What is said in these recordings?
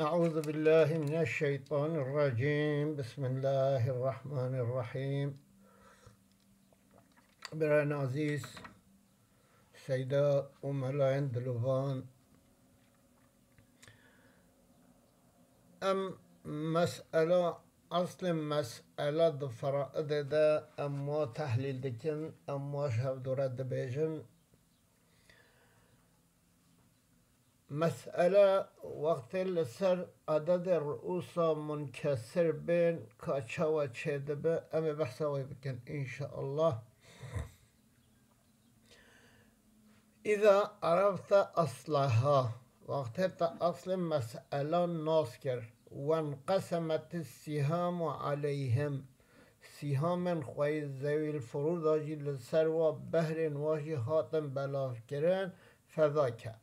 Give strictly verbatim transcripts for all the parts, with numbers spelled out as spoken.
أعوذ بالله من الشيطان الرجيم. بسم الله الرحمن الرحيم. Birayên azîz, seyda û melayên dilovan, em mesela, eslê mesela di feraidê de em wa tehlîl dikin, em wa ji hevdû re dibêjin. Mesele wextê li ser ededê ruûsa munkesir bên ka çawa çêdibe, em ê behsa wê bikin, înşeallah. Îza arafte aslaha, wextê te eslê mesela nas kir, wenqesemet sihamu aleyhim, sîhamên xwe yê zewîl furûda jî li ser wa behrên wa jî hatin belavkirin, fezake.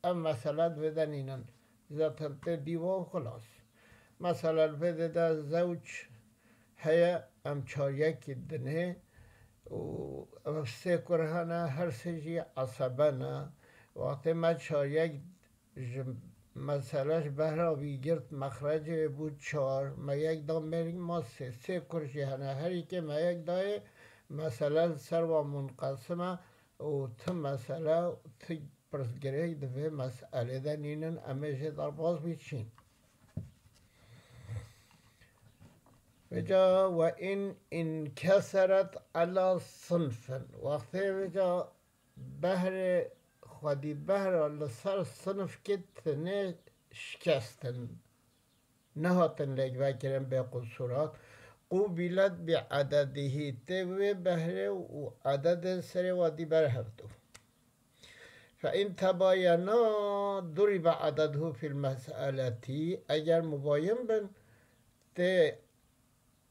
Ev mesele di vê de nînin. Zaten tê dî û xilas. Mesela li vê de zewc heye, em çaryekî dinê û ev sê kur hene, her sê jî esebe ne. Wextê me çaryek ji mesele ji behra wî girt, mexrecê wê bû çar, me yek da mêrik ma sê, sê kur jî hene, her yekê me yek dayê, mesele li ser wa munqesim e û ti mesele, ti pirsgirêk di vê meselê de nînin, em ê jê derbas biçîn. Vêca we in inkeseret ela sinfin. Wextê vêca behrê xwedî behra li ser sinfkê tinê şikestin. Nehatin lêkvekirin bê qusûrat, qûbilet bi ededihî, tê wê behrê û ededê serê wa dî berhev dû. Fe in tebayena duribe ededuhu fil meseleti, eger mubayin bin, tê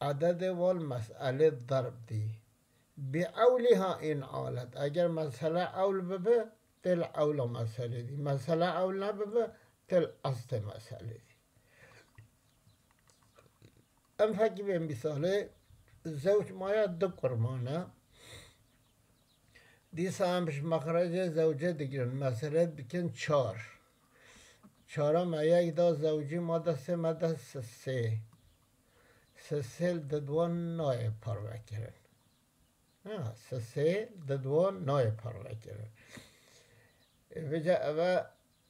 ededê wal meselê derb dî. Bi ewliha in alet, eger mesele ewl bibe, tê li ewla meselê dî. Mesele ewl nebibe, tê li estê meselê dî. Em fekî bê misalê, zewc maya du kurmane. Dîsa em ji mexrecê zewcê digirin, mesele dikin çar. Çara me yek da zewcî, ma destê me de sisê. Sisê li didwan nayê parvekirin. Ha, sisê li didwan nayê parvekirin. Ê, vêca eve,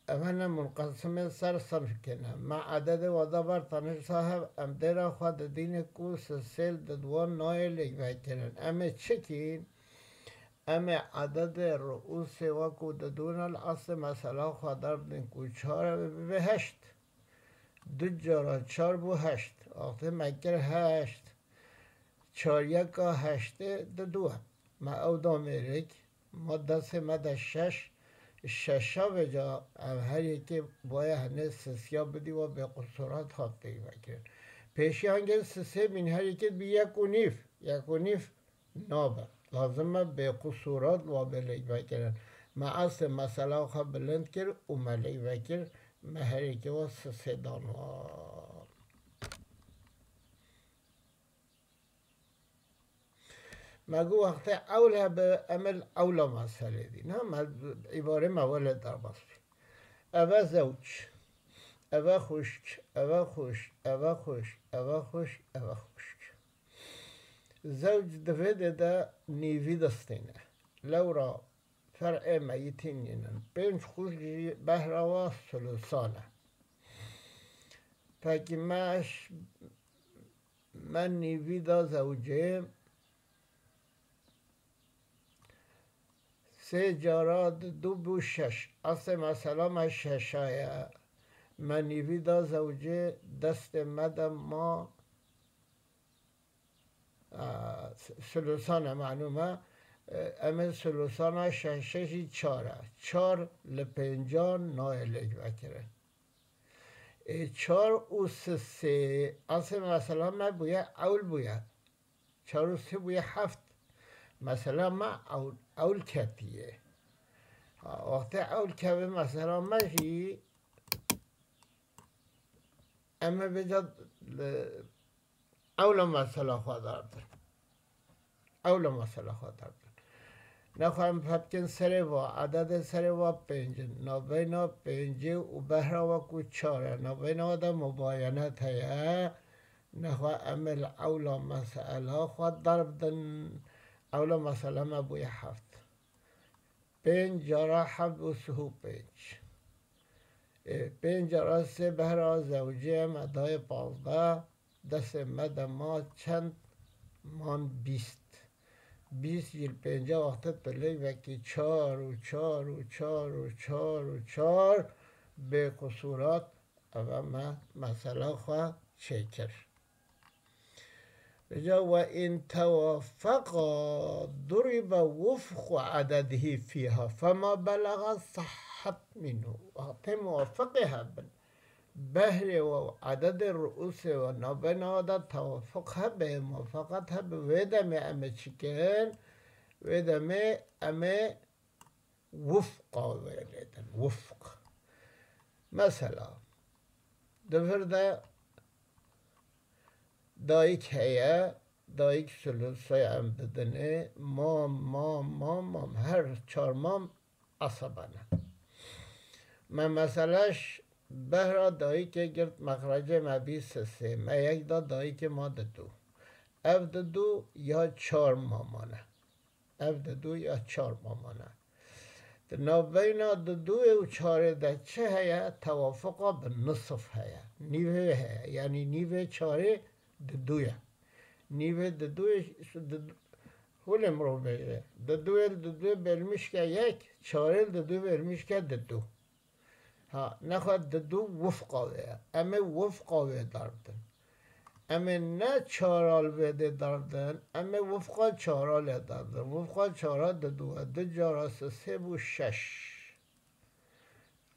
eve ne munqesimê ser sinfkê ne. Me ededê wada ber tanî sahev, em dêra xwe didîne ku sisê li didwan nayê lêkvekirin. Em ê çi kîn? Em ê ededê ruûsê wekû didûne li eslê mesela xwe derbidin ku çar e, bibe heşt. Du cara çar bû heşt. Wextê me kir heşt. Çar yeka heştê didu e. Me ew da mêrik. Ma destê me de şeş. Şeşa vêca ev her yekê baye hinê sisiya bidî, wa bê qusûrat hat lêkvekirin. Pêşî hingê sisê bîn, her yekê dibî yek û nîv. Yek û nîv nabe. Lazim e bê qusûrat wa bê lêkvekirin. Me eslê mesela xwe bilind kir û me lêkvekir, me her yekê wa sisê dan wa. Me got wextê ewl hebe, em ê li ewla meselê dî. Na, me îbarê me welê derbas bî. Eve zewc, eve xwişk, eve xwişk, eve xwişk, eve xwişk, eve xwişk. Zewc di vê dê de nîvî distîne. Lewra fer'ê meyitîn nînin. Pênc xwişk jî behra wa sulusan e. Pekî me ş-, me nîvî da zewcê. Sê cara du bû şeş. Eslê mesela me şeşa ye. Me nîvî da zewcê, destê me de ma, e, s-, sulusan e, malûm e. E, em ê sulusana şeşê jî çar e. Çar li pêncan nayê lêkvekirin. Ê, çar û sisê, eslê mesela me bûye ewl bûye. Çar û sê bûye heft. Mesela me ewl, ewl ketiye. Ha, wextê ewl keve mesela me jî, em ê vêca, e, ewla mesela xwe derdin. Ewla mesela xwe derdin. Nexwe em febkin serê va, ededê serê va pênc in. Navbeyna pêncî û behra we ku çar e. Navbeyna we de mubayenet heye. Nexwe em ê li ewla mesela xwe derb din. Ewla mesela me bûye heft. Pênc cara heft û sih û pênc. Ê, pênc cara sê behra zewcê me dayê pazdeh. Destê me de ma çend man? Bîst. Bîst jî li pênca wextê tu lê vekî çar û çar û çar û çar û çar bê qusûrat, eve me mesela xwe çêkir. Vêca we in tewafeqa duribe wufqu ededihî fîha fema belaga sahhet mînhu. Wextê muwafiqê hebin. Behrê we û ededê ruusê we navbeyna we de tewafuq hebe, muwafaqet hebe, wê demê em ê çi kin? Wê demê em ê wifqa wê lê din. Wifq. Mesela, di vir de dayik heye, dayik sulusa em didinê, mam, mam, mam, mam, her çar mam esebe ne. Me mesele ji behra dayikê girt, mexrecê me bî sisê, me yek da dayikê ma didu. Ev didu ya çar mama ne. Ev didu ya çar mama ne. Di navbeyna diduyê û çarê de çi heye? Tewafuqa bi nisf heye. Nîvê heye. Yanî nîvê çarê didu ye. Nîvê diduyê, didu-, hûlê mirov bêje. Diduyê li didu bêlmiş ke yek, çarê li didu bêlmiş ke didu. Ha, nexwe didu wifqa wê ye. Em ê wifqa wê darbidin. Em ê ne çara li vê dê darbidin, em ê wifqa çara lê darbidin. Wifqa çara didu e. Du cara sisê bû şeş.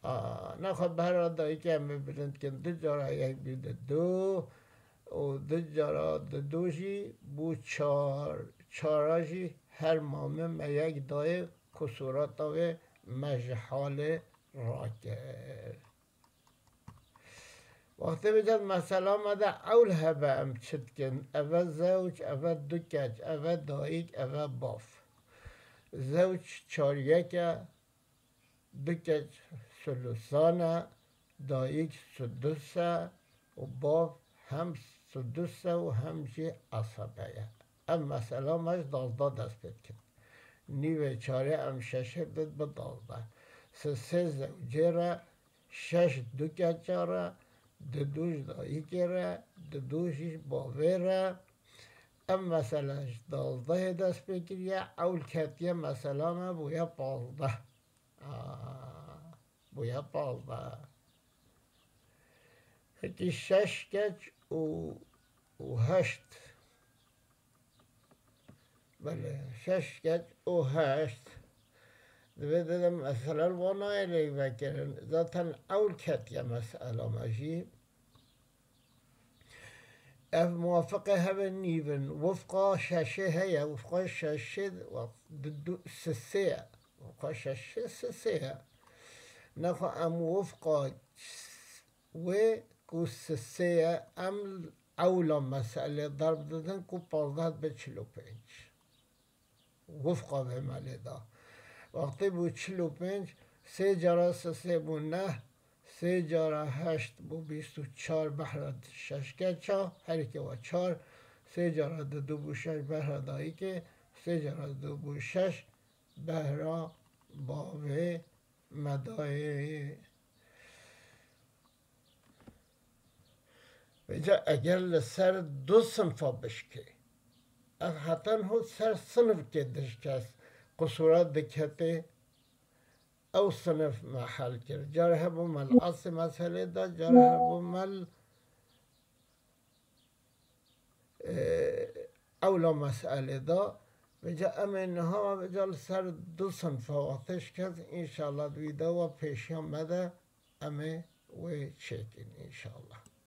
A, nexwe behra dayikê em ê bilind kin. Du cara yek bî didu û du cara didu jî bû çar. Çara jî her mame me yek dayê, qusûrata wê me ji halê rakir. Wextê vêca di mesela me de ewl hebe em çi dikin? Eve zewc, eve du keç, eve dayik, eve bav. Zewc çar yek e, du keç sulusan e, dayik sudus e û bav hem sudus e û hem jî esebe ye. Ev mesela me ji dazdeh dest pê dikin. Nîvê çarê em şeşê did bi dazdeh. Sisê zewcê re, şeş du keça re, didu ji dayikê re, didu jî ji bavê re. Ev mesele ji dazdehê dest pê kiriye, ewl ketiye mesela me bûye pazdeh. A, bûye pazdeh. Peki şeş keç û, û heşt. Belê, şeş keç û heşt. Divê de, de mesele li wan nayê lê vekirin. Zaten ewl ketiye mesela me jî. Ev muwafiqê heve nîv in. Wifqa şeşê heye. Wifqa şeşê, wef-, di du, sisê ye. Wifqa şeşê sisê ye. Nexwe em wifqa wê ku sisê ye, em ewla meselê darb didin ku pazdeh dibe çil û pênc. Wifqa vê me lê da. Wextê bû çil û pênc, sê cara sisê bû neh, sê cara heşt bû bîst û çar behra şeş keça, herikê we çar, sê cara didu bû şeş behra dayikê, sê cara didu bû şeş behra bavê me dayê. Vêca eger li ser du sinfa bişkê, ev heta niho ser sinifkê dişkes qusûra diketê, ew sinif me hel kir. Carê hebû me li aslê meselê de, carê hebû me li, e, ewla meselê de. Vêca em ê niha vêca li ser du sinfa wextê şikes, înşallah di vîdeoya pêşiya me de em ê wê çêkin înşallah.